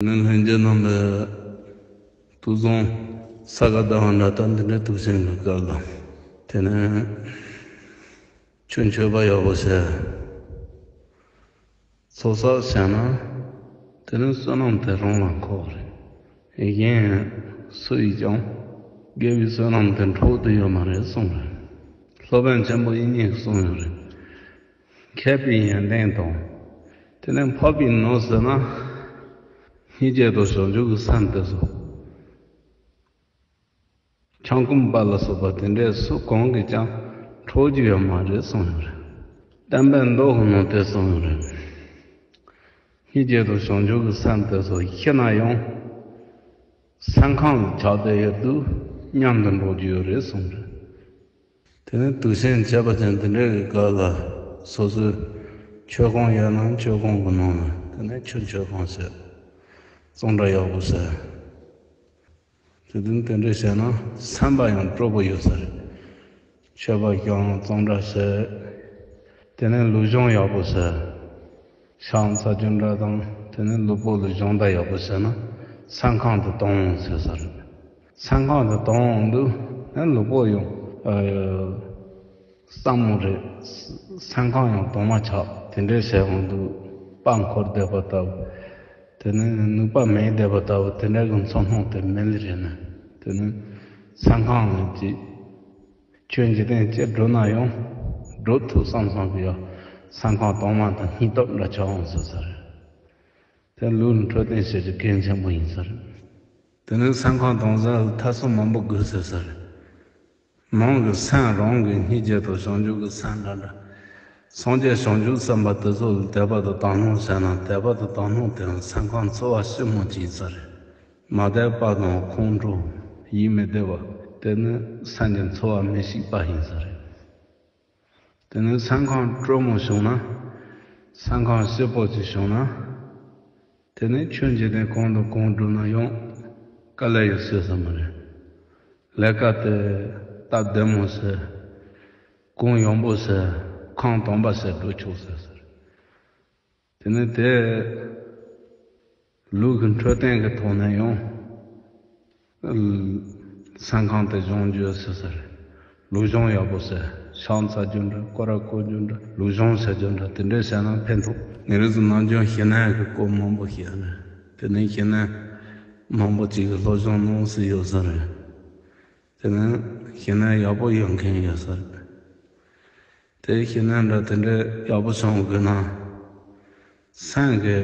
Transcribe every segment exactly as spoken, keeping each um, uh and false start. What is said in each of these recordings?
ནི་ལྷན་རྒྱས་རྣམ་པས་དུག་བཟང་ས་ག་ཟླ་བ་འདྲ་ལྟར་འདི་འདྲའི་དུག་ཤིང་གི་སྐབས་ལ། དེ་ནས་ཆུ་མཆོད་པ་ཡག་པོ་བྱས། ཚོགས་བསགས་བྱས་ན། དེ་ནས་བསོད་ནམས་དེ་རང་ལ་འཁོར་བ་རེད། གཞན་སུ་ཡིས་ཀྱང་དགེ་བའི་བསོད་ནམས་དེ་འཕྲོག་ཏུ་ཡོད་མ་རེད་གསུངས་རེད། སློབ་དཔོན་ཆེན་པོ་དབྱིག་གཉེན་གསུངས་ཡོད་རེད། མཁས་པའི་ཡོན་ཏན་དང་། དེ་ནས་འཕགས་པའི་ནོར་ཟེར་ན། སྙིང་རྗེ་དང་བྱང་ཆུབ་ཀྱི་སེམས་དེ་ཚོ། འཆང་ཀུན་པ་ལ་སོགས་པ་དེ་འདྲས་སུ་གང་གིས་ཀྱང་འཕྲོག་རྒྱུ་ཡོད་མ་རེད་གསུངས་ཡོད་རེད། བསྟན་པའི་མདོ་གི་ནང་དེ་གསུངས་ཡོད་རེད། སྙིང་རྗེ་དང་བྱང་ཆུབ་ཀྱི་སེམས་དེ་ཚོ་ཤི་ན་ཡང་། སེམས་ཁམས་ལ་ཆགས་བསྡད་ཡོད་དུས་མཉམ་དུ་འགྲོ་རྒྱུ་ཡོད་རེད་གསུངས་རེད། དེ་ནས་དུག་ཤིང་བཅད་པ་ཅན་དེ་འདྲའི་གི་སྐབས་ལ་སོ་སོའི་མཆོད་ཁང་ཡོད་ན་མཆོད་ཁང་གི་ནང་ལ་དེ་ནས་ཆུ་མཆོད་ཁང་བྱས། གཙང་སྦྲ་ཡག་པོ་བྱས། དེ་དུས་དེ་འདྲ་བྱས་ན་སེམས་པ་ཡང་སྤྲོ་པོ་ཡོད་ས་རེད། མཆོད་པ་བཤམས་གཙང་སྦྲ་བྱས། དེ་ནས་ལུས་སྦྱོང་ཡག་པོ་བྱས། ཕྱག་འཚལ་རྒྱུ་འདྲ་དང་དེ་ནས་ལུས་པོ་ལ་སྦྱོང་བརྡར་ཡག་པོ་བྱས་ན་སེམས་ཁམས་དེ་དྭངས་འོང་ཟེར་ས་རེད། སེམས་ཁམས་དེ་དྭངས་འོང་དུས་ནས་ལུས་པོ་ཡང་ཨ། སྲ་མོ་རེད། སེམས་ཁམས་ཡང་དྭངས་མ་ཆགས། དེ་འདྲའི་བྱས་འོང་དུས་པ་འཁོར་བསྡད་པ་ལྟ་བུ། དེ་ནས་ནུས་པ་མེད་བསྡད་པ་ལྟ་བུ་དེ་འདྲ་གི་ཚོར་སྣང་དེ་མེད་ལེ་རེད་ན། དེ་ནི་སེམས་ཁམས་ལ་ཅིག་ཁྱོད་འཇིག་རྟེན་སྤྱིར་འགྲོ་ན་ཡང་འགྲོ་ཐུབ་བསམ་བསམ་གི་ཡ། སེམས་ཁམས་དྭངས་མ་དང་སྙིང་སྟོབས་འདྲ་ཆགས་འོང་ཟེར་ས་རེད། དེ་ལུས་འཕྲོད་བསྟེན་བྱེད་རྒྱུ་གལ་ཆེན་པོ་ཡིན་ས་རེད། དེ་ནི་སེམས་ཁམས་དྭངས་ས་ལ་ཐབས་ཚུལ་མང་པོ་དགོས་ཟེར་ས་རེད། ནང་གི་སེམས་རང་གི་སྙིང་རྗེ་དང་བྱང་ཆུབ་ཀྱི་སེམས་འདྲ་འདྲ། སངས་རྒྱས་བྱང་ཆུབ་སེམས་དཔའ་དེ་ཚོ་ལ་དད་པ་དང་དག་སྣང་བྱས་ན་དད་པ་དང་དག་སྣང་དེ་ཡང་སེམས་ཁམས་འཚོ་བ་སྐྱིད་མོ་ཅིག་ཡིན་ས་རེད། མ་དད་པ་དང་ཁོང་ཁྲོ་ཡིད་མི་བདེ་བ་དེ་ནི་སེམས་ཀྱི་འཚོ་བ་མི་སྐྱིད་པ་ཡིན་ས་རེད། དེ་ནི་སེམས་ཁམས་སྤྲོ་མོ་བྱུང་ན། སེམས་ཁམས་སྐྱིད་པོ་ཅིག་བྱུང་ན། དེ་ནས་ཁྱོད་འཇིག་རྟེན་གང་དང་གང་འགྲོ་ན་ཡང་དཀའ་ལས་ཡོད་ཟེར་ས་མ་རེད། ལས་ཀ་དེ་སྟབས་བདེ་མོ་བྱས། གུང་ཡངས་པོ་བྱས། ཁམས་དྭངས་པ་བྱས་འགྲོ་ཆོག་ཟེར་ཟེར། དེ་ནས་དེ་ལུས་ཀྱི་འཕྲོད་བསྟེན་གྱི་ཐོག་ནས་ཡང་སེམས་ཁམས་དེ་སྦྱོང་རྒྱུ་ཟེར་ས་རེད། ལུས་སྦྱོང་ཡག་པོ་བྱས། ཕྱག་འཚལ་རྒྱུ་འདྲ། སྐོར་ར་སྐོར་རྒྱུ་འདྲ། ལུས་སྦྱོང་བྱ་རྒྱུ་འདྲ། དེ་འདྲས་བྱས་ན་ཕན་ཐོགས། ངེད་རང་ཚོ་ནམ་རྒྱུན་ཞི་གནས་ཀྱི་སྐོར་མང་པོ་བཤད་རེད། དེ་ནས་ཞི་གནས་མང་པོ་ཅིག་གི་སློབ་སྦྱོང་གནང་སྲོལ་ཡོད་ས་རེད། དེ་ནས་ཞི་གནས་ཡག་པོ་ཡོད་མཁན་ཡོད་ས་རེད། དེ་ཞི་གནས་འདྲ་དེ་འདྲས་ཡག་པོ་བྱུང་དགོས་ན། སེམས་ཀྱི་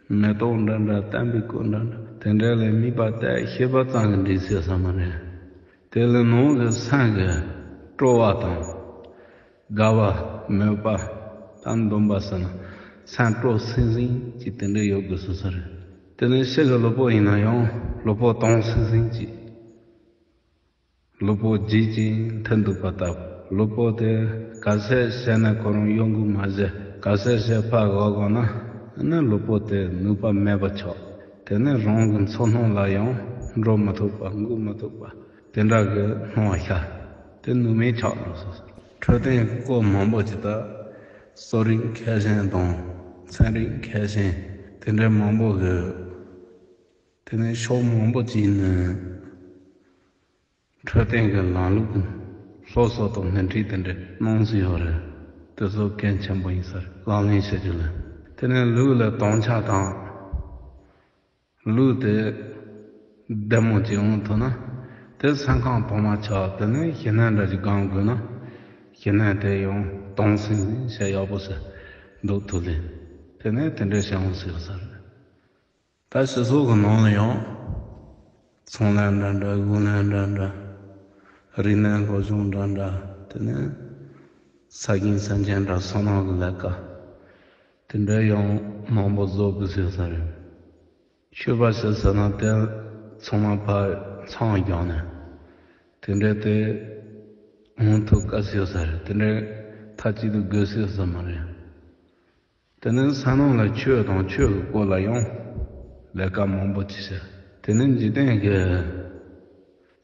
མེ་ཏོག་འདྲ་འདྲ། དམ་པའི་སྐུ་འདྲ་འདྲ། དེ་འདྲ་ལ་དམིགས་པ་གཏད། ཤེས་པ་ཙམ་གྱིས་འགྲིག་ཟེར་ས་མ་རེད། དེ་ལ་ནང་གི་སེམས་ཀྱི་སྤྲོ་བ་དང་། དགའ་བ། མོས་པ། དང་འདུན་པ་ཟེར་ན། སེམས་སྤྲོ་སིང་སིང་ཅིག་དེ་འདྲ་ཡོད་དགོས་ཟེར་ས་རེད། དེ་ནས་ཕྱི་གི་ལུས་པོ་ཡིན་ན་ཡང་ལུས་པོ་དྭངས་སིང་སིང་ཅིག་ལུས་པོ་ལྗིད་ཅིང་མཐུན་འདུག་པ་ལྟ་བུ། ལུས་པོ་དེ་ག་ཚད་བྱས་ནས་ཁོ་རང་གཡོ་འགུལ་མ་བྱས། ག་ཚད་བྱས་ཕར་འགག་འགག་ན། ཨ་ནི་ལུས་པོ་དེ་ནུས་པ་མེད་པ་ཆགས། དེ་ནས་རང་གི་ཚོར་སྣང་ལ་ཡང་འགྲོ་མི་ཐུབ་པ། འགུལ་མི་ཐུབ་པ། དེ་འདྲ་གི་སྣང་བ་ཤར། དེ་ནུས་མེད་ཆགས་འགྲོ་སོང་། འཕྲོད་བསྟེན་སྐོར་མང་པོ་ཅིག་ད། གསོ་རིག་མཁས་ཅན་དང་ཚན་རིག་མཁས་ཅན་དེ་འདྲའི་མང་པོ་གི། དེ་ནས་ཕྱོགས་མང་པོ་ཅིག་ནས། འཕྲོད་བསྟེན་གྱི་ལམ་ལུགས་སློབ་གསོ་དང་སྣེ་ཁྲིད་དེ་འདྲ་གནང་སྲོལ་ཡོད་རེད། དེ་ཚོ་གལ་ཆེན་པོ་ཡིན་ས་རེད། ལག་ལེན་བྱེད་རྒྱུ་ལ། དེ་ནས་ལུས་ལ་དྭངས་ཆ་དང་། ལུས་དེ་བདེ་མོ་ཅིག་ཡོང་ཐུབ་ན། དེ་སེམས་ཁམས་དྭངས་མ་ཆགས། དེ་ནས་ཞི་གནས་འདྲ་ཞིག་སྒོམ་དགོས་ན། ཞི་གནས་དེ་ཡང་དྭངས་སིང་སིང་བྱས་ཡག་པོ་ཞིག་འདུག་ཐུབ་ལེ། དེ་ནས་དེ་འདྲ་བྱུང་སྲིད་ས་རེད། ད་སྤྱི་ཚོགས་ཀྱི་ནང་ལ་ཡང་། ཚོང་ལས་འདྲ་འདྲ། སྒོ་ལས་འདྲ་འདྲ། རིག་གནས་སློབ་སྦྱོང་འདྲ་འདྲ། དེ་ནས་ས་ཞིང་སེམས་ཅན་འདྲ་སོ་ནམ་གྱི་ལས་ཀ། དེ་འདྲ་ཡང་མང་པོ་བཟོ་དགོས་ཟེར་ས་རེད། མཆོད་པ་ཟེར་ཟེར་ན་དེ་ཚང་མ་ཕར་ཚང་བརྒྱབ་ནས། དེ་འདྲ་དེ་འོང་ཐུབ་དཀའ་ཟེར་ས་རེད། དེ་འདྲ་མཐའ་གཅིག་ཏུ་དགོས་ཟེར་ས་མ་རེད། དེ་ནས་སེམས་ནང་ལ་ཆོས་དང་ཆོས་ཀྱི་སྐོར་ལ་ཡང་ལས་ཀ་མང་པོ་ཅིག་བྱས། དེ་ནས་འཇིག་རྟེན་གྱི་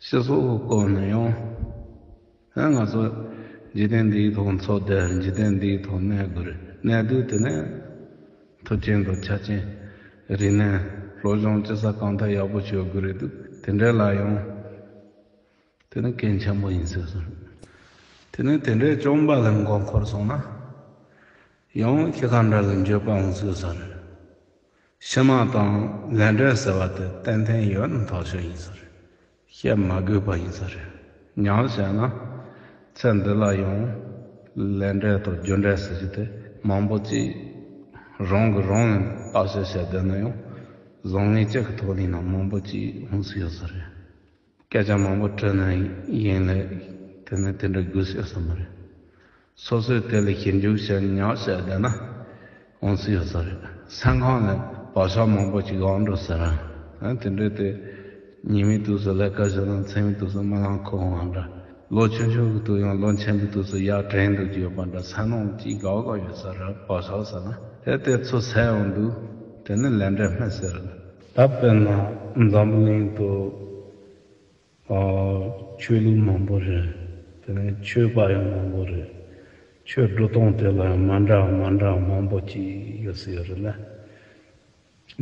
སྤྱི་ཚོགས་ཀྱི་སྐོར་ནས་ཡང་། ཨ། ང་ཚོ་འཇིག་རྟེན་འདིའི་ཐོག་འཚོ་བསྡད། འཇིག་རྟེན་འདིའི་ཐོག་གནས་དགོས་རེད། གནས་དུས་དེ་ནས་མཐུ་རྐྱེན་དང་ཆ་རྐྱེན། རིག་གནས་སློབ་སྦྱོང་སྤྱི་ས་གང་ཐད་ཡག་པོ་བྱེད་དགོས་རེད་འདུག་དེ་འདྲ་ལ་ཡང་དེ་ནི་གལ་ཆེན་པོ་ཡིན་ཟེར་སོང་། དེ་ནི་དེ་འདྲའི་བཅོམ་པ་ལ་མགོ་འཁོར་སོང་ན། ཡང་ཁྱི་ཁ་འདྲ་ལ་འགྱོད་པ་འོང་སྲིད་ས་རེད། ཕྱི་མ་དང་ལས་འབྲས་ཟེར་བ་དེ་ཏན་ཏན་ཡོད་ན་ཐག་ཆོད་ཡིན་ས་རེད། བཤད་མ་དགོས་པ་ཡིན་ས་རེད། ཉམས་བྱས་ན་ཚེ་འདི་ལ་ཡང་ལས་འབྲས་དང་རྒྱུ་འབྲས་ཟེར་རྒྱུ་དེ་མང་པོ་ཅིག་རང་གིས་རང་ལ་བརྟག་དཔྱད་བྱས་བསྡད་ན་ཡང་བཟང་ངན་གཅིག་གི་ཐོག་ལ་ཡིན་ན་མང་པོ་ཅིག་འོང་སྲིད་ཡོད་ས་རེད། སྐད་ཆ་མང་པོ་དྲིས་ན་ཡིན་ལས་དེ་ནི་དེ་འདྲ་དགོས་ཤེས་ས་མ་རེད། སོ་སོས་དེ་ལ་ཞིབ་འཇུག་བྱས་ཉམས་བྱས་བསྡད་ན་འོང་སྲིད་ཡོད་ས་རེད། སེམས་ཁམས་ལ་བག་ཆགས་མང་པོ་ཅིག་འོང་འགྲོ་ས་རེད། ཨ་དེ་འདྲ་དེ་ཉི་མའི་དུས་སུ་ལས་ཀ་བྱས་ན་མཚན་མོའི་དུས་སུ་རྨི་ལམ་འཁོར་འོང་འདྲ། ལོ་ཆུང་ཆུང་གི་དུས་ཡང་ལོ་ཆེན་པོའི་དུས་སུ་ཡར་དྲན་འདུག་ཀྱི་ཡོད་པ་འདྲ། སེམས་ནང་ཅིག་དགའ་དགའ་ཡོད་ས་རེད། བག་ཆགས་ཟེར་ན་དེ་དེ་ཚོ་ཟད་འོང་དུས་དེ་ནི་ལས་འབྲས་སྨིན་ཟེར། ད་དཔེར་ན་འཛམ་བུ་གླིང་དུ་ཨ་ཆོས་ལུགས་མང་པོ་རེད། དེ་ནས་ཆོས་པ་ཡང་མང་པོ་རེད། ཆོས་འགྲོ་སྟངས་དེ་ལ་ཡང་མ་འདྲ་མ་འདྲ་མང་པོ་ཅིག་ཡོད་སྲིད་ཡོད་རེད་ལ།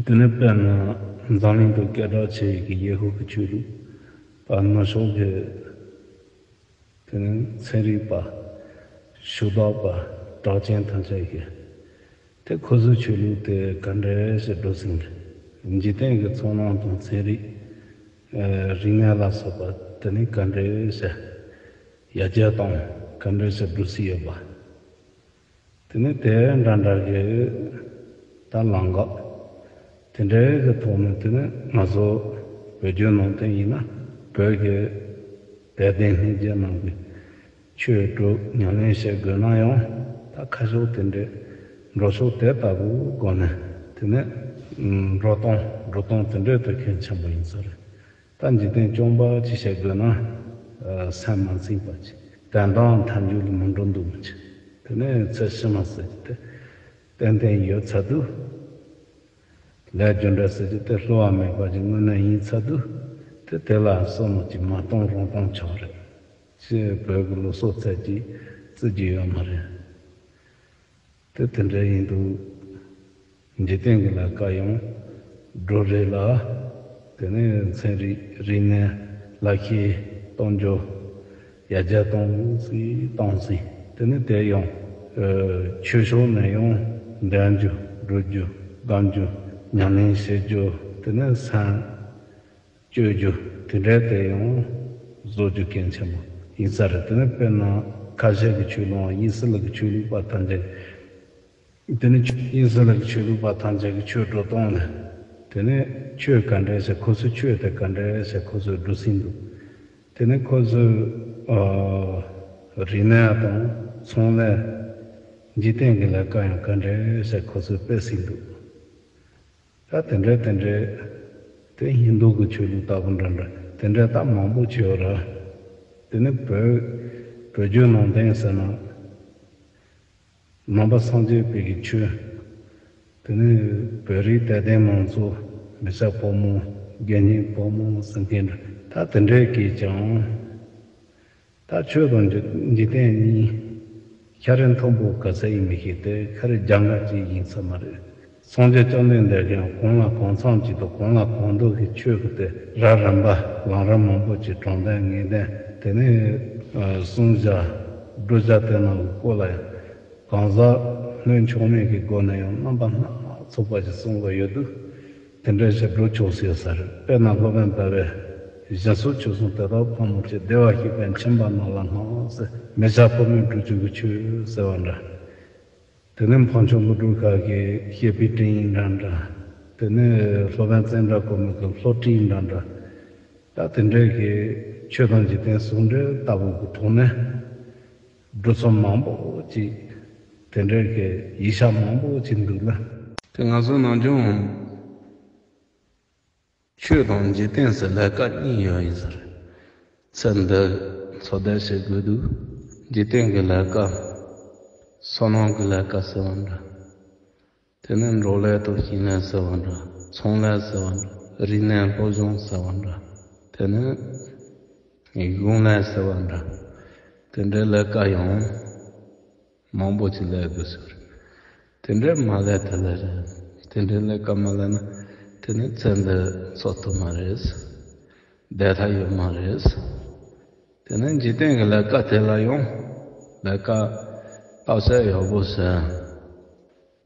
དེ་ནས་དཔེར་ན་འཛམ་གླིང་དུ་སྐད་གྲགས་ཆེ་བའི་ཡེ་ཧུ་གི་ཆོས་ལུགས་པ་ནུབ་ཕྱོགས་ཀྱི་དེ་ནས་ཚན་རིག་པ། ཕྱུག་བདག་པ། གྲགས་ཅན་ཐམས་ཅད་ཀྱིས་དེ་ཁོ་ཚོའི་ཆོས་ལུགས་དེ་ག་འདྲས་ཞིག་འགྲོ་སྲིད་གི། འཇིག་རྟེན་གྱི་ཚོར་སྣང་དང་ཚན་རིག་ཨ་རིག་གནས་ལ་སོགས་པ་དེ་ནི་ག་འདྲས་ཞིག་ཡར་རྒྱས་གཏོང་ག་འདྲས་ཞིག་འགྲོ་སྲིད་ཡོད་པ། དེ་ནི་དེ་འདྲ་འདྲ་གི་ད་ལམ་ཁ་དེ་འདྲའི་གི་ཐོག་ནས་དེ་ནི་ང་ཚོ་བོད་བརྒྱུད་ནང་བསྟན་ཡིན་ན་བོད་ཀྱི་དད་ལྡན་སྙིང་རྗེ་རྣམས་ཀྱིས་ཆོས་སྒྲུབ་ཉམས་ལེན་བྱེད་དགོས་ན་ཡང་ད་ཁ་ཕྱོགས་དེ་འདྲའི་འགྲོ་ཕྱོགས་དེ་ལྟ་བུའི་སྒོ་ནས་དེ་ནི་འགྲོ་སྟངས་འགྲོ་སྟངས་དེ་འདྲའི་དེ་གལ་ཆེན་པོ་ཡིན་ས་རེད། ད་འཇིག་རྟེན་སྐྱོང་བ་ཅིག་བྱེད་དགོས་ན། ཨ་སེམས་མ་ཚིམ་པ་ཅིག་དོན་དང་མཐའ་མཇུག་ལ་མི་འགྲོ་འདུག་མི་ཅིག་དེ་ནས་ཚེ་ཕྱི་མ་ཟེར་གྱི་དེ་ཏན་ཏན་ཡོད་ཚར་དུས། ལས་རྒྱུ་འབྲས་ཟེར་གྱི་དེ་བསླུ་བ་མེད་པ་ཅིག་དངོས་གནས་ཡིན་ཚར་དུས། དེ་དེ་ལ་བསམ་བློ་ཅིག་མ་གཏོང་རུང་གཏོང་ཆོག་རེད། ཅེས་བོད་ཀྱི་ལུགས་སྲོལ་ཚད་ཀྱིས་བརྩི་རྒྱུ་ཡོད་མ་རེད། དེ་དེ་འདྲ་ཡིན་དུས། འཇིག་རྟེན་གྱི་ལས་ཀ་ཡང་འགྲོ་རེད་ལ། དེ་ནས་ཚན་རིག་རིག་གནས་ལག་ཤེས་གཏོང་རྒྱུ་ཡར་རྒྱས་གཏོང་སྲིད་གཏོང་སྲིད། དེ་ནས་དེ་ཡང་ཆོས་ཕྱོགས་ནས་ཡང་འདོན་རྒྱུ་སྒྲུབ་རྒྱུ་སྒོམ་རྒྱུ་ཉམས་ལེན་བྱེད་རྒྱུ་དེ་ནས་སེམས། བཅོས་རྒྱུ་དེ་འདྲ་དེ་ཡང་བཟོ་རྒྱུ་གལ་ཆེན་པོ་ཡིན་ས་རེད། དེ་ནི་དཔེར་ན་ཁ་ཤས་ཀྱི་ཆོས་ལུགས་དབྱི་སི་ལམ་གྱི་ཆོས་ལུགས་པ་ཐམས་ཅད། དེ་ནི་དབྱི་སི་ལམ་གྱི་ཆོས་ལུགས་པ་ཐམས་ཅད་ཀྱི་ཆོས་འགྲོ་སྟངས་ལ། དེ་ནི་ཆོས་ག་འདྲས་ཟེར་ཁོ་ཚོའི་ཆོས་དེ་ག་འདྲས་ཟེར་ཁོ་ཚོས་འགྲོ་སྲིད་འདུག་དེ་ནི་ཁོ་ཚོའི་ཨ་རིག་གནས་དང་ཚོང་ལས། འཇིག་རྟེན་གྱི་ལས་ཀ་ཡང་ག་འདྲས་ཟེར་ཁོ་ཚོས་སྤེལ་སྲིད་འདུག་ད་དེ་འདྲའི་དེ་འདྲའི་དེ་ཧིན་རྡུ་གི་ཆོས་ལུགས་ལྟ་བུ་འདྲ་འདྲ་དེ་འདྲའི་ད་མང་པོ་ཅིག་ཡོད་རེད། དེ་ནི་བོད་བོད་བརྒྱུད་ནང་བསྟན་ཟེར་ན་ནང་པ་སངས་རྒྱས་པའི་གི་ཆོས། དེ་ནི་བོད་རིགས་དད་ལྡན་མང་ཚོགས་མི་སྐྱ་ཕོ་མོ་དགེ་བསྙེན་ཕོ་མོ་ཟེར་མཁན་འདྲ་ད་དེ་འདྲའི་གིས་ཀྱང་། ད་ཆོས་དང་འཇིག་འཇིག་རྟེན་གཉིས་ཤ་རེ་མཐུན་པོ་ག་ཚད་ཡིན་མི་ཤེས་ཏེ་ཁ་རེ་རྒྱང་ག་ཅིག་ཡིན་ས་མ་རེད། སངས་རྒྱས་བཅོམ་ལྡན་འདས་ཀྱང་གང་ལ་གང་འཚམ་ཅིག་དང་གང་ལ་གང་འདུལ་གྱི་ཆོས་ཀྱི་དེ་རབ་རིམ་པ་ལམ་རིམ་མང་པོ་ཅིག་དྲང་བདེན་ངེས་བདེན་དེ་ནས་གསུང་བྱ་སྒྲུབ་བྱ་དེ་རྣམས་ཀྱི་སྐོར་ལ་ཡང་གང་ཟག་སྣོད་ཆགས་མེད་ཀྱི་སྒོ་ནས་ཡང་རྣམ་པ་སྣ་ཚོགས་པ་ཞིག་གསུང་གི་ཡོད་དུས། དེ་འདྲའི་ཞབས་བྲོ་ཆོག་སྲིད་ས་རེད། དཔེར་ན་སློབ་དཔོན་ཟླ་བས་སྦྱིན་སོགས་ཆོས་གསུམ་དེ་དག་ཕོ་མོར་བྱེད། བདེ་བར་གཤེགས་པས་མཁྱེན་པ་རྣམས་ལ་སྣང་ཟེར། མི་སྐྱ་ཕོ་མོས་སྒྲུབ་བྱེད་ཀྱི་ཆོས་ཟེར་བ་འདྲ། དེ་ནས་འཕགས་མཆོག་མགོན་སྤྲུལ་ཁ་གི་བཤེས་པའི་སྤྲིངས་ཡིག་འདྲ་འདྲ། དེ་ནས་སློབ་དཔོན་ཙནྡྲ་གོ་མི་གི་ལྷོ་སྤྲིངས་འདྲ་འདྲ། ད་དེ་འདྲའི་གི་ཆོས་དང་འཇིག་རྟེན་ཟུང་འབྲེལ་ལྟ་བུ་གི་ཐོག་ནས། སྒྲུབ་མཚམས་མང་པོ་ཅིག་དེ་འདྲའི་གི་ཡིག་ཆ་མང་པོ་ཅིག་འདུག་ལ། དེ་ང་ཚོ་ནམ་རྒྱུན་ཆོས་དང་འཇིག་རྟེན་ཟེར་ལས་ཀ་གཉིས་ཡོད་ཡིན་ཟེར། ཚེ་འདི་འཚོ་བསྡད་བྱེད་དགོས་དུས་འཇིག་རྟེན་གྱི་ལས་ཀ་བསོད་ནམས་ཀྱི་ལས་ཀ་ཟེར་བ་འདྲ། དེ་ནས་འབྲོག་ལས་དང་ཞིང་ལས་ཟེར་བ་འདྲ། ཚོང་ལས་ཟེར་བ་འདྲ། རིག་གནས་སློབ་སྦྱོང་ཟེར་བ་འདྲ། དེ་ནས་གཞུང་ལས་ཟེར་བ་འདྲ། དེ་འདྲའི་ལས་ཀ་ཡང་མང་པོ་ཅིག་ལས་དགོས་ཟེར། དེ་འདྲའི་མ་ལས་དེ་ལས་རེད། དེ་འདྲའི་ལས་ཀ་མ་ལས་ན་ དེ་ནི་ཚེ་འདི་འཚོ་ཐུབ་མ་རེད། བསྡད་ཐབས་ཡོད་མ་རེད། དེ་ནི་འཇིག་རྟེན་གྱི་ལས་ཀ་དེ་ལ་ཡང་ལས་ཀ་བརྟག་དཔྱད་ཡག་པོ་བྱས།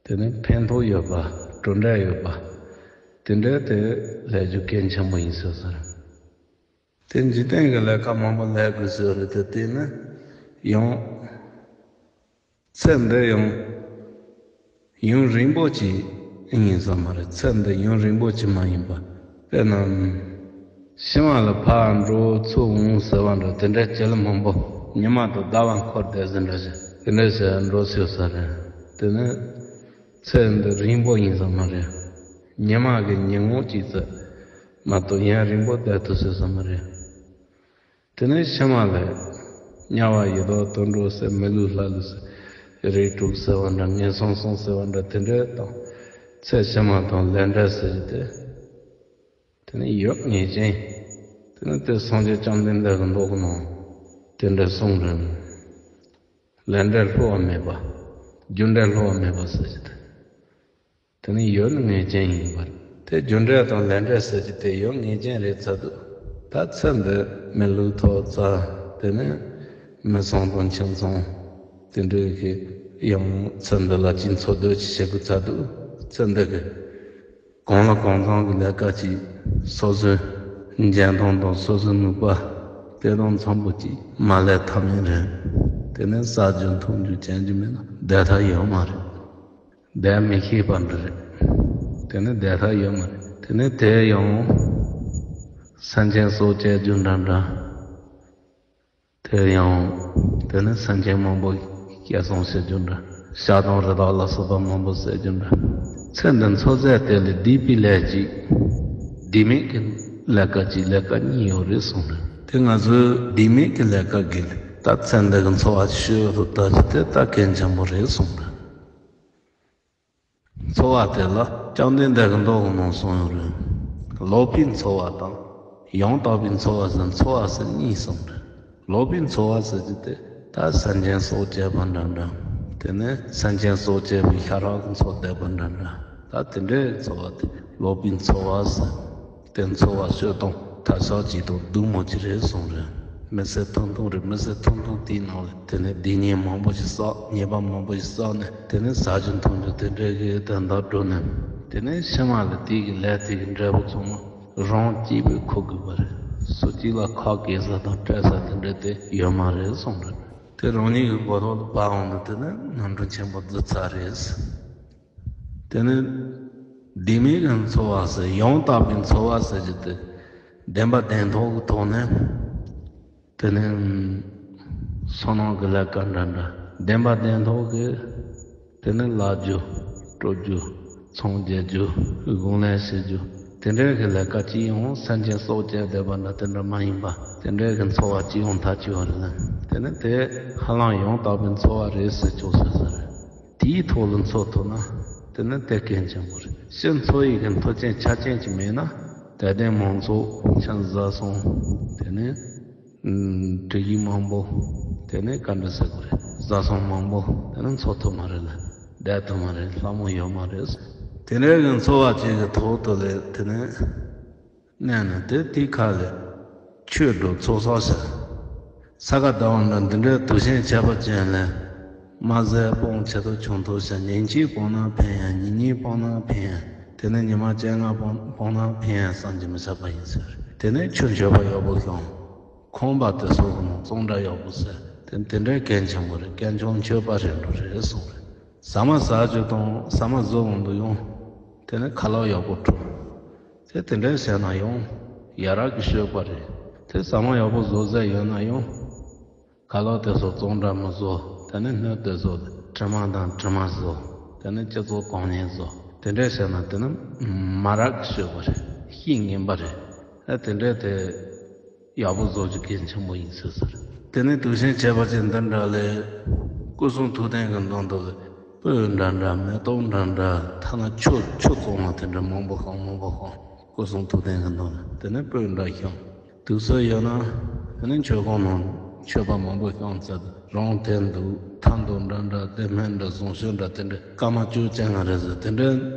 དེ་ནི་ཕན་ཐོགས་ཡོད་པ། གྲུབ་འབྲས་ཡོད་པ། དེ་འདྲའི་དེ་ལས་རྒྱུ་གལ་ཆེན་པོ་ཡིན་ཟེར་ཟེར། དེ་འཇིག་རྟེན་གྱི་ལས་ཀ་མང་པོ་ལས་དགོས་ཟེར་རེད་དེ། དེ་ནི་ཡང་ཚེ་འདི་ཡང་ཡུན་རིང་པོ་ཅིག་ཡིན་ས་མ་རེད། ཚེ་འདི་ཡུན་རིང་པོ་ཅིག་མ་ཡིན་པ། དཔེར་ན་ཕྱི་མ་ལ་ཕར་འགྲོ་ཚུར་འོང་ཟེར་བ་འདྲ། དེ་འདྲའི་བྱེད་ལས་མང་པོ། ཉི་མ་དང་ཟླ་བ་འཁོར་བསྡད་ཟིན་འདྲ་ཞིག་དེ་འདྲ་ཞིག་འགྲོ་སྲིད་ས་རེད། དེ་ནི་ཚེ་འདི་རིང་པོ་ཡིན་ས་མ་རེད། ཉི་མ་གི་ཉིན་ངོ་གཅིག་ཙམ་མ་གཏོགས་ཡུན་རིང་པོ་བསྡད་ཐུབ་སྲིད་ས་མ་རེད། དེ་ནས་ཕྱི་མ་ལ་དམྱལ་བ་ཡི་དྭགས་དུད་འགྲོ་ཟེར། མི་ལུས་ལྷ་ལུས་ཟེར། རིགས་དྲུག་ཟེར་བ་འདྲ། ངན་སོང་གསུམ་ཟེར་བ་འདྲ། དེ་འདྲ་དང་ཚེ་ཕྱི་མ་དང་ལས་འབྲས་ཟེར་གྱི་དེ། དེ་ནི་ཡོད་ངེས་ཅན། དེ་ནི་དེ་སངས་རྒྱས་བཅོམ་ལྡན་འདས་ཀྱི་མདོ་གི་ནང་དེ་འདྲ་གསུངས་རེད། ལས་འབྲས་བསླུ་བ་མེད་པ། རྒྱུ་འབྲས་བསླུ་བ་མེད་པ་ཟེར་གྱི་དེ། དེ་ནི་ཡོད་ངེས་ཅན་ཡིན་པར། དེ་རྒྱུ་འབྲས་དང་ལས་འབྲས་ཟེར་གྱི་དེ་ཡོད་ངེས་ཅན་རེད་ཚར་དུས། ད་ཚེ་འདི་མི་ལུས་ཐོབ་ཚར། དེ་ནི་མི་ཚང་དང་ཁྱིམ་ཚང་དེ་འདྲའི་གི་ཡང་ཚེ་འདི་ལ་ཅི་འཚོ་སྡོད་ཅི་བྱེད་དགོས་ཚར་དུས། ཚེ་འདི་གི་གང་ལ་གང་འཚམ་གྱི་ལས་ཀ་ཅིག་སོ་སོའི་འཇོན་ཐང་དང་སོ་སོའི་ནུས་པ་དེ་དང་འཚམ་པོ་ཅིག་མ་ལས་ཐབས་མེད་རེད། དེ་ནི་ཟ་རྒྱུ་འཐུང་རྒྱུ་གྱོན་རྒྱུ་མེད་ན་བསྡད་ཐབས་ཡོད་མ་རེད། བསྡད་མི་ཤེས་པ་འདྲ་རེད། དེ་ནི་བསྡད་ཐབས་ཡོད་མ་རེད། དེ་ནི་དེ་ཡང་སེམས་ཅན་སྲོག་བཅད་རྒྱུ་འདྲ་འདྲ། དེ་ཡང་དེ་ནི་སེམས་ཅན་མང་པོ་སྐྱེད་སྲིང་བྱེད་རྒྱུ་འདྲ། བྱ་དང་རི་དྭགས་ལ་སོགས་པ་མང་པོ་བསད་རྒྱུ་འདྲ། ཚེ་འདི་འཚོ་ཚད་དེ་ལས་སྡིག་པའི་ལས་གཅིག་སྡིག་མེད་ཀྱི་ལས་ཀ་གཅིག་ལས་ཀ་གཉིས་ཡོད་རེད་གསུངས་རེད། དེ་ང་ཚོས་སྡིག་མེད་ཀྱི་ལས་ཀ་གི་ད་ཚེ་འདི་གི་འཚོ་བ་ཤོད་དུ་ལྟ་རྒྱུ་དེ་ད་གལ་ཆེན་པོ་རེད་གསུངས་རེད། འཚོ་བ་དེ་ལ་བཅོམ་ལྡན་འདས་ཀྱི་མདོ་གི་ནང་གསུངས་ཡོད་རེད། ལོག་པའི་འཚོ་བ་དང་ཡང་དག་པའི་འཚོ་བ་ཟེར། འཚོ་བ་ཟེར་གཉིས་གསུངས་རེད། ལོག་པའི་འཚོ་བ་ཟེར་གྱི་དེ་ད་སེམས་ཅན་སྲོག་བཅད་པ་འདྲ་འདྲ། དེ་ནས་སེམས་ཅན་སྲོག་བཅད་པའི་ཤ་རག་གི་འཚོ་བསྡད་པ་འདྲ་འདྲ། ད་དེ་འདྲའི་འཚོ་བ་དེ་ལོག་པའི་འཚོ་བ་ཟེར། དེ་འཚོ་བ་སྤྱོད་སྟངས་ཐ་ཤལ་ཅིག་དང་སྡུག་མོ་ཅིག་རེད་གསུངས་རེད། མི་ཚེ་ཐུང་ཐུང་རེད། མི་ཚེ་ཐུང་ཐུང་དེའི་ནང་ལ་དེ་ནས་སྡིག་ཉེས་མང་པོ་ཞིག་བསགས། ཉེས་པ་མང་པོ་ཞིག་བསགས་ནས། དེ་ནས་ཟ་རྒྱུ་འཐུང་རྒྱུ་དེ་འདྲའི་གི་དོན་དག་འགྲོ་ནས། དེ་ནས་ཕྱི་མ་ལ་དེའི་གི་ལས་དེ་གི་འབྲས་བུ་ཚང་མ་རང་གཅིག་པུས་འཁུར་དགོས་པ་རེད། སུ་གཅིག་ལ་ཁག་འགེལ་ས་དང་སྤྲད་ས་དེ་འདྲ་དེ་ཡོད་མ་རེད་གསུངས་རེད། དེ་རང་ཉིད་ཀྱི་མགོ་ཐོག་ཏུ་བབས་འོང་དུས་དེ་ནི་རྣམ་གྲངས་ཆེན་པོ་བརྫི་ཚར་རེད། དེ་ནི་སྡིག་མེད་ཀྱི་འཚོ་བ་ཟེར། ཡང་དག་པའི་འཚོ་བ་ཟེར་རྒྱུ་དེ་བདེན་པ་བདེན་ཐོག་གི་ཐོག་ནས། དེ་ནི་བསོད་ནམས་ཀྱི་ལས་ཀ་འདྲ་འདྲ། བདེན་པ་བདེན་ཐོག་གི་དེ་ནི་བརླག་རྒྱུ། དཀྲོག་རྒྱུ། ཚོང་རྒྱག་རྒྱུ། གོང་ལེན་བྱེད་རྒྱུ། དེ་འདྲའི་གི་ལས་ཀ་ཅི་ཡང་། སེམས་ཅན་སྲོག་བཅད་བསྡད་པ་འདྲ་དེ་འདྲ་མ་ཡིན་པ། དེ་འདྲའི་གི་འཚོ་བ་ཅི་ཡང་མཐའ་ཆོད་པ་རེད། དེ་ནི་དེ་ཧ་ལམ་ཡང་དག་པའི་འཚོ་བ་རེད་ཟེར་ཆོག་ཟེར་ས་རེད། དེའི་ཐོག་ལ་འཚོ་ཐུབ་ན་དེ་ནི་དེ་གལ་ཆེན་པོ་རེད། སྤྱིར་འཚོ་བའི་གི་མཐུན་རྐྱེན་ཆ་རྐྱེན་ཅིག་མེད་ན། དད་ལྡན་མང་ཚོགས་ཁྱིམ་བཟའ་ཚང་། དེ་ནས་ཨུམ་དྲི་གཞི་མང་པོ། དེ་ནས་ག་འདྲ་ཟེར་དགོས་རེད། བཟའ་ཚང་མང་པོ་དེ་ནས་འཚོ་ཐུབ་མ་རེད་ལ། བསྡད་ཐུབ་མ་རེད། ལྷ་མོ་ཡོད་མ་རེད། དེ་འདྲའི་གི་འཚོ་བ་ཅིག་གི་ཐོག་ཏུ་ལས་དེ་ནས་གནས་ནས། དེ་དེའི་ཁ་ལས་ཆོས་སྒྲུབ་ཚོགས་བསགས་བྱ། ས་ག་ཟླ་བ་འདྲ་འདི་འདྲའི་དུག་ཤན་ཁྱད་པར་ཅན་ལས། དམར་ཟས་སྤང་ཆེ་མཐོ་ཆུང་མཐོ་བྱ། ཉིན་གཅིག་སྤང་ན་ཕན་ཡང་། ཉིན་གཉིས་སྤང་ན་ཕན་ཡང་། དེ་ནས་ཉི་མ་བཅོ་ལྔ་སྤང་སྤང་ན་ཕན་ཡང་བསམ་གྱིས་མི་ཁྱབ་པ་ཡིན་ཟེར། དེ་ནས་ཆུ་མཆོད་པ་ཡག་པོ་བཤམས། ཁང་པ་དེ་སོགས་ཀྱི་ནང་གཙང་སྦྲ་ཡག་པོ་བྱས། དེ་དེ་འདྲའི་གལ་ཆེན་པོ་རེད། གལ་ཆུང་མཆོད་པ་རེད་འགྲོ་རེད་གསུངས་རེད། ཟ་མ་ཟ་རྒྱུ་དང་ཟ་མ་བཟོ་འོང་དུས་ཡང་དེ་ནས་ཁ་ལག་ཡག་པོ་བཀྲུ། དེ་དེ་འདྲའི་བྱས་ན་ཡང་ཡ་རབས་ཀྱི་སྤྱོད་པ་རེད། དེ་ཟ་མ་ཡག་པོ་བཟོ་ཟེར་ཡོད་ན་ཡང་། ཁ་ལག་དེ་ཚོ་གཙང་སྦྲ་མི་བཟོ། དེ་ནས་སྣོད་དེ་ཚོ་དྲི་མ་དང་དྲི་མ་བཟོ། དེ་ནས་སྤྱི་ཚོགས་གང་ཉེས་བཟོ། དེ་འདྲ་བྱས་ན་དེ་ནི་མ་རབས་ཀྱི་སྤྱོད་པ་རེད། བཤེས་ངན་པ་རེད། ཨ་དེ་འདྲ་དེ་ཡག་པོ་བཟོ་རྒྱུ་གལ་ཆེན་པོ་ཡིན་ཟེར་ཟེར། དེ་ནས་དུག་ཤན་ཁྱད་པར་ཅན་འདི་འདྲ་ལས། སྐུ་གསུང་ཐུགས་རྟེན་གྱི་མདུན་དུ་ལས། སྤོས་འདྲ་འདྲ། མེ་ཏོག་འདྲ་འདྲ། ཐ་ན་ཆུ་ཆུ་བཙོང་ན་དེ་འདྲ་མང་པོ་བཤམས། མང་པོ་བཤམས། སྐུ་གསུང་ཐུགས་རྟེན་གྱི་མདུན་ལ་དེ་ནས་སྤོས་འདྲ་བཤམས། དུག་སེལ་ཡོད་ན་དེ་ནས་མཆོད་ཁང་ནང་མཆོད་པ་མང་པོ་བཤམས་ཚར། རང་དེ་འདུག་ཐ་འདུག་འདྲ་འདྲ། དེ་སྨན་འདྲ། བཟང་སྤྱོད་འདྲ། དེ་འདྲ་སྐར་མ་བཅུ་བཅོ་ལྔ་རེ་ཟེར། དེ་འདྲའི་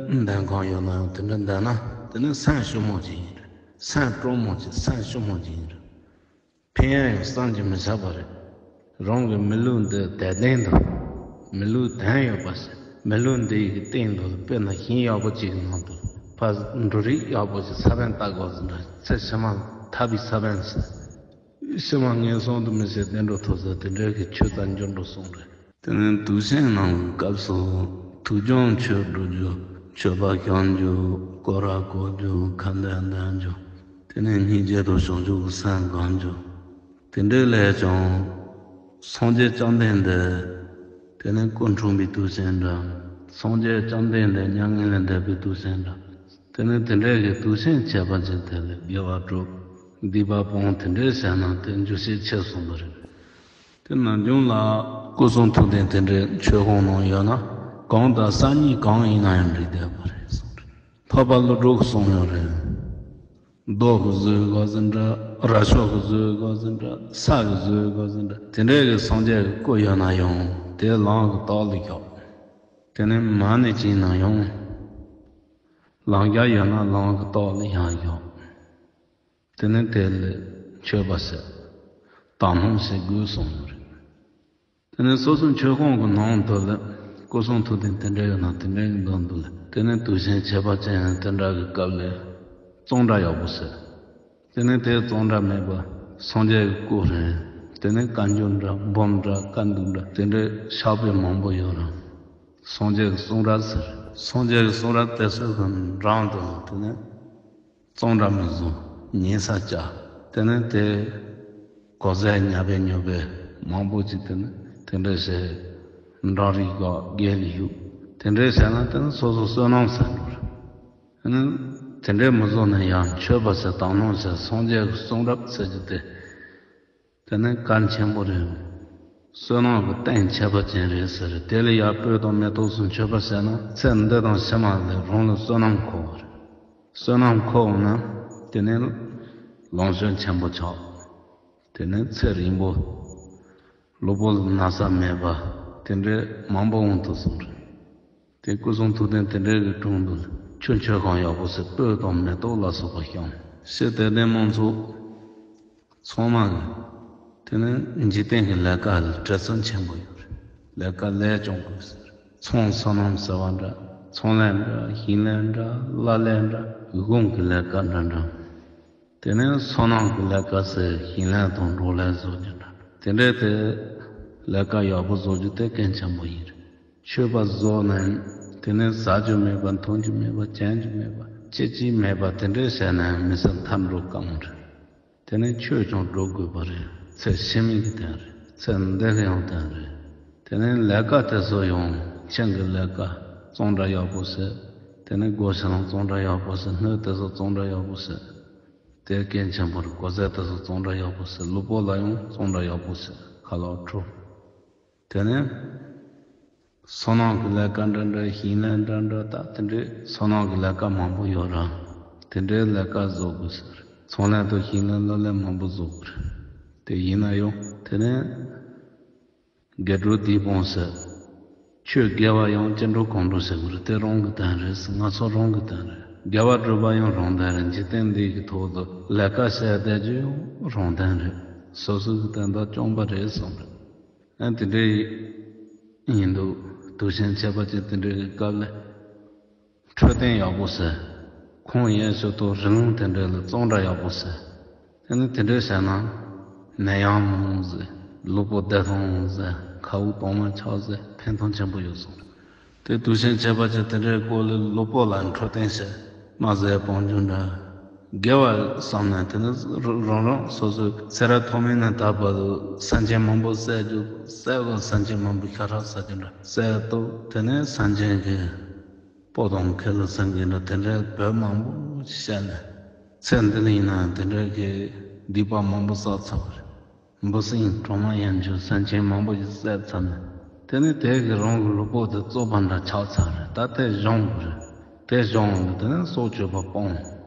འདོན་ཁང་ཡོད་ན་ཡང་དེ་འདྲ་འདོན་ན། དེ་ནི་སེམས་ཞུམ་མོ་ཅིག་ཡིན་རེད། སེམས་སྤྲོ་མོ་ཅིག་སེམས་ཞུམ་མོ་ཅིག་ཡིན་རེད། ཕན་ཡང་ཡང་བསམ་གྱིས་མི་ཁྱབ་པ་རེད། རང་གི་མི་ལུས་འདི་དད་ལྡན་དང་། མི་ལུས་དོན་ཡོད་པ་ཞིག་མི་ལུས་འདི་ཡི་གི་སྟེང་དུ་དཔེར་ན་ཞིང་ཡག་པོ་ཅིག་གི་ནང་དུ་ཕར་འབྲུ་རིགས་ཡག་པོ་ཞིག་ས་བོན་བཏབ་དགོས་ཟིན་འདྲ་ཚེ་ཕྱི་མ་ཐར་པའི་ས་བོན་ཞིག་ཕྱི་མ་ངན་སོང་དུ་མི་ཤེས་བདེ་འགྲོ་ཐོབ་ས་དེ་འདྲའི་གི་ཆོས་དང་འགྱུར་འགྲོ་གསུངས་རེད། དེ་ནས་དུས་ཆེན་གནང་བའི་སྐབས་སུ་ཐུགས་སྦྱོང་ཆོས་སྒྲུབ་རྒྱུ། མཆོད་པ་བཤམ་རྒྱུ། སྐོར་ར་བསྐོར་རྒྱུ། ཁ་འདོན་འདོན་རྒྱུ། དེ་ནས་སྙིང་རྗེ་དང་བྱང་ཆུབ་ཀྱི་སེམས་བསྒོམ་རྒྱུ། དེ་འདྲའི་ལས་ཀྱང་སངས་རྒྱས་བཅོམ་ལྡན་འདས། དེ་ནས་སྐུ་འཁྲུངས་པའི་དུས་ཆེན་འདྲ། སངས་རྒྱས་བཅོམ་ལྡན་འདས་མྱ་ངན་ལས་འདས་པའི་དུས་ཆེན་འདྲ། དེ་ནས་དེ་འདྲའི་གི་དུས་ཆེན་ཁྱད་པར་ཅན་དེ་ལ་དགེ་བ་སྒྲུབ། སྡིག་པ་སྤོང་། དེ་འདྲའི་བྱས་ན་དེ་འགྱུར་ཤས་ཆེ་གསུངས་པ་རེད། དེ་ནམ་རྒྱུན་ལ་སྐུ་གསུང་ཐུགས་རྟེན་དེ་འདྲའི་མཆོད་ཁང་ནང་ཡོད་ན་གང་དང་སང་ཉིན་གང་ཡིན་ན་ཡང་འགྲིག་བསྡད་པ་རེད་གསུངས་རེད། འཕགས་པ་ཀླུ་སྒྲུབ་གསུངས་ཡོད་རེད། རྡོ་གི་བཟོས་དགོས་ཟིན་འདྲ། ར་ཤོག་གི་བཟོས་དགོས་ཟིན་འདྲ། ས་གི་བཟོས་དགོས་ཟིན་འདྲ། དེ་འདྲའི་གི་སངས་རྒྱས་ཀྱི་སྐུ་ཡོད་ན་ཡང་དེ་ལམ་གྱི་ཐོག་ལ་བཞག་དེ་ནས་མ་ཎི་བགྱིས་ན་ཡང་ལམ་རྒྱགས་ཡོད་ན་ལམ་གྱི་ཐོག་ལ་ཡང་བཞག་དེ་ནས་དེ་ལ་མཆོད་པ་ཟེར། དག་སྣང་བྱེད་དགོས་གསུངས་ཡོད་རེད། དེ་ནས་སོ་སོའི་མཆོད་ཁང་གི་ནང་དུ་ལ་སྐུ་གསུང་ཐུགས་རྟེན་དེ་འདྲ་ཡོད་ན་དེ་འདྲའི་མདུན་དུ་ལ། དེ་ནས་དུས་ཆེན་ཁྱད་པར་ཅན་དེ་འདྲ་གི་སྐབས་ལ་གཙང་སྦྲ་ཡག་པོ་ཟེར། དེ་ནས་དེ་གཙང་སྦྲ་མེད་པ་སངས་རྒྱས་ཀྱི་སྐུ་རེད། དེ་ནས་བཀའ་འགྱུར་འདྲ། འབུམ་འདྲ། བཀའ་འདུས་འདྲ། དེ་འདྲའི་ཕྱག་དཔེ་མང་པོ་ཡོད་རུང་། སངས་རྒྱས་ཀྱི་གསུང་རབ་ཟེར། སངས་རྒྱས་ཀྱི་གསུང་རབ་དེ་ཚོ་གི་འགྲམ་དུ་དེ་ནས་གཙང་སྦྲ་མི་བཟོ། ཉལ་ས་བཅག་དེ་ནས་དེ་གོས་ཟས་ཉབ་པའི་ཉོབ་པའི་མང་པོ་ཅིག་དེ་ནས་དེ་འདྲ་བྱས། འབྲང་རིགས་ག་སྒལ་ལ་གཡུག་དེ་འདྲ་བྱས་ན་དེ་ནས་སོ་སོ་བསོད་ནམས་ཟད་འགྲོ་རེད། དེ་ནས་དེ་འདྲའི་མི་བཟོ་ན་ཡང་མཆོད་པ་ཟེར། དག་སྣང་ཟེར། སངས་རྒྱས་ཀྱི་གསུང་རབ་ཟེར་རྒྱུ་དེ། དེ་ནི་གལ་ཆེན་པོ་རེད། བསོད་ནམས་ཀྱི་རྟེན་ཁྱད་པར་ཅན་རེད་ཟེར། དེ་ལ་ཡར་སྤོས་དང་མེ་ཏོག་སོགས་མཆོད་པ་བྱས་ན་ཚེ་འདི་དང་ཕྱི་མ་ལ་རང་ལ་བསོད་ནམས་འཁོར་བ་རེད། བསོད་ནམས་འཁོར་འོང་ན་དེ་ནི་ལོངས་སྤྱོད་ཆེན་པོ་ཆགས། དེ་ནི་ཚེ་རིང་པོ། གློ་བུར་ན་ཚ་མེད་པ། དེ་འདྲའི་མང་པོ་འོང་དུ་གསུངས་རེད། དེ་སྐུ་གསུང་ཐུགས་རྟེན་དེ་འདྲའི་གི་དྲུང་དུ་ཆུ་མཆོད་ཁང་ཡག་པོ་ཟེར། སྤོས་དང་མེ་ཏོག་ལ་སོགས་པ་བཤམས། ཞེས་དད་ལྡན་མང་ཚོགས་ཚང་མ་གི་དེ་ནི་འཇིག་རྟེན་གྱི་ལས་ཀ་ལ་བྲེལ་ཟིང་ཆེན་པོ་ཡོད་རེད། ལས་ཀ་ལས་སྐྱོང་དགོས་ཟེར། ཚོང་སོ་ནམ་ཟེར་བ་འདྲ། ཚོང་ལས་འདྲ། ཞིང་ལས་འདྲ། གླ་ལས་འདྲ། གཞུང་གི་ལས་ཀ་འདྲ་འདྲ། དེ་ནས་སོ་ནམ་གྱི་ལས་ཀ་ཟེར། ཞིང་ལས་དང་འབྲོག་ལས་བཟོ་རྒྱུ་འདྲ། དེ་འདྲའི་དེ་ལས་ཀ་ཡག་པོ་བཟོ་རྒྱུ་དེ་གལ་ཆེན་པོ་ཡིན་རེད། མཆོད་པ་བཟོ་ནས་དེ་ནས་ཟ་རྒྱུ་མེད་པ། འཐུང་རྒྱུ་མེད་པ། གྱོན་རྒྱུ་མེད་པ། ཅི་ཅི་མེད་པ་དེ་འདྲའི་བྱས་ནས་མི་ཚེ་མཐའ་འགྲོ་དཀའ་མོ་རེད། དེ་ནས་ཆོས་ཀྱང་སྒྲུབ་དགོས་པ་རེད། ཚེ་ཕྱི་མའི་གི་དོན་རེད། ཚེ་འདི་གི་ཡང་དོན་རེད། དེ་ནས་ལས་ཀ་དེ་ཚོ་ཡང་ཁྱིམ་གྱི་ལས་ཀ་གཙང་སྦྲ་ཡག་པོ་བྱེད། དེ་ནས་སྒོ་ཕྱི་ནང་གཙང་སྦྲ་ཡག་པོ་བྱེད། སྣོད་དེ་ཚོ་གཙང་སྦྲ་ཡག་པོ་བྱེད། དེ་གལ་ཆེན་པོ་རེད། གོས་ཟས་དེ་ཚོ་གཙང་སྦྲ་ཡག་པོ་བྱེད། ལུས་པོ་ལ་ཡང་གཙང་སྦྲ་ཡག་པོ་བྱེད། ཁ་ལག་འཁྲུ། དེ་ནས་སོ་ནམ་གྱི་ལས་ཀ་འདྲ་འདྲ། ཞིང་ལས་འདྲ་འདྲ། ད་དེ་འདྲའི་སོ་ནམ་གྱི་ལས་ཀ་མང་པོ་ཡོད་ར། དེ་འདྲའི་ལས་ཀ་བཟོ་དགོས་ཟེར། ཚོང་ལས་དང་ཞིང་ལས་གླ་ལས་མང་པོ་བཟོ་དགོས་རེད། དེ་ཡིན་ན་ཡང་དེ་ནས་དགེ་སྒྲུབ་སྡིག་སྤོང་ཟེར། ཆོས་དགེ་བ་ཡང་ཅི་འགྲོ་གང་འགྲོ་བྱེད་དགོས་རེད། དེ་རང་གི་དོན་རེད། ང་ཚོ་རང་གི་དོན་རེད། དགེ་བ་སྒྲུབ་པ་ཡང་རང་དོན་རེད། འཇིག་རྟེན་འདི་གི་ཐོག་ཏུ་ལས་ཀ་བྱས་བསྡད་རྒྱུ་ཡང་རང་དོན་རེད། སོ་སོ་གི་དོན་དག་རྐྱང་པ་རེད་གསུངས་རེད། ཨ་དེ་འདྲའི་ཡིན་འདུག་དུས་ཆེན་ཁྱད་པར་ཅན་དེ་འདྲའི་གི་སྐབས་ལ་འཕྲོད་བསྟེན་ཡག་པོ་བྱེད། ཁོང་ཡན་ཆོད་དུ་རི་ལུང་དེ་འདྲ་ལ་གཙང་སྦྲ་ཡག་པོ་བྱེད། དེ་ནི་དེ་འདྲ་བྱས་ན་ནད་ཡམས་མང་ཟེར། གློ་བུར་བདེ་ཐང་ཟེར། ཁ་དབུགས་གཏོང་མ་ཆགས་ཟེར། ཕན་ཐོགས་ཆེན་པོ་ཡོད་གསུངས། དེ་དུས་ཆེན་ཁྱད་པར་ཅན་དེ་འདྲའི་སྐོར་ལ་གློ་བུར་ལ་འཕྲོད་བསྟེན་བྱེད། དམར་ཟས་སྤང་རྒྱུ་འདྲ། དགེ་བ་བསམ་ནས་དེ་ནི་རང་རང་སོ་སོའི་ཚེ་རབས་ཐོག་མེད་ནས་ད་བར་དུ་སེམས་ཅན་མང་པོ་བསད་རྒྱུ། བསད་པ་སེམས་ཅན་མང་པོ་ཤ་ཁྲག་ཟ་རྒྱུ་འདྲ་བསད་ཐུབ། དེ་ནས་སེམས་ཅན་གྱི་པོ་དང་ཁེ་ལ་སེང་གེ་འདྲ་དེ་འདྲའི་བོད་མང་པོ་ཞིག་བཤད་ནས་ཚེ་འདི་ལ་ཡིན་ན་དེ་འདྲའི་གི་སྡིག་པ་མང་པོ་བསགས་ཚར་བ་རེད། འབུ་སྲིན་གྲོག་མ་ཡན་ཆོད་སེམས་ཅན་མང་པོ་ཞིག་བསད་ཚར་ནས་དེ་ནི་དེ་གི་རང་གི་ལུས་པོ་དེ་བཙོག་པ་འདྲ་ཆགས་ཚར་རེད། ད་དེ་སྦྱོང་དགོས་རེད། དེ་སྦྱོང་འོང་དུས་དེ་ནི་སྲོག་གཅོད་པ་སྤོང་།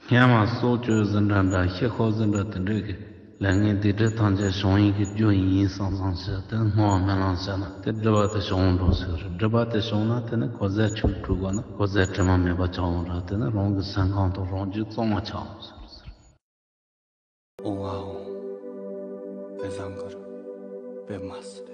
སྔོན་མ་སྲོག་གཅོད་ཟིན་འདྲ་འདྲ། ཤི་ཤོར་ཟིན་འདྲ་དེ་འདྲའི་གི་ ལས་ངན་སྡིག་སྒྲིབ་ཐམས་ཅད་བྱུང་ཡིན་གྱི་རྒྱུ་ཡིན་ཡིན་བསམ་བསམ་བྱས་དེ་སྨོན་ལམ་སྨོན་ལམ་བྱས་ན་དེ་སྒྲིབ་པ་དེ་བྱུང་འགྲོ་ཟེར། སྒྲིབ་པ་དེ་བྱུང་ན་དེ་ནི་གོས་ཟས་ཆུར་བཀྲུ་དགོས་ན་གོས་ཟས་དྲི་མ་མེད་པ་ཆགས་འོང་ར། དེ་ནི་རང་གི་སེམས་ཁམས་དང་རང་རྒྱུད་གཙང་མ་ཆགས་འོང་ཟེར་ཟེར། ཨོང་ཨ་ཨོང་། དཔེ་བཟང་གི་རེད། དཔེ་མ་སྲིད།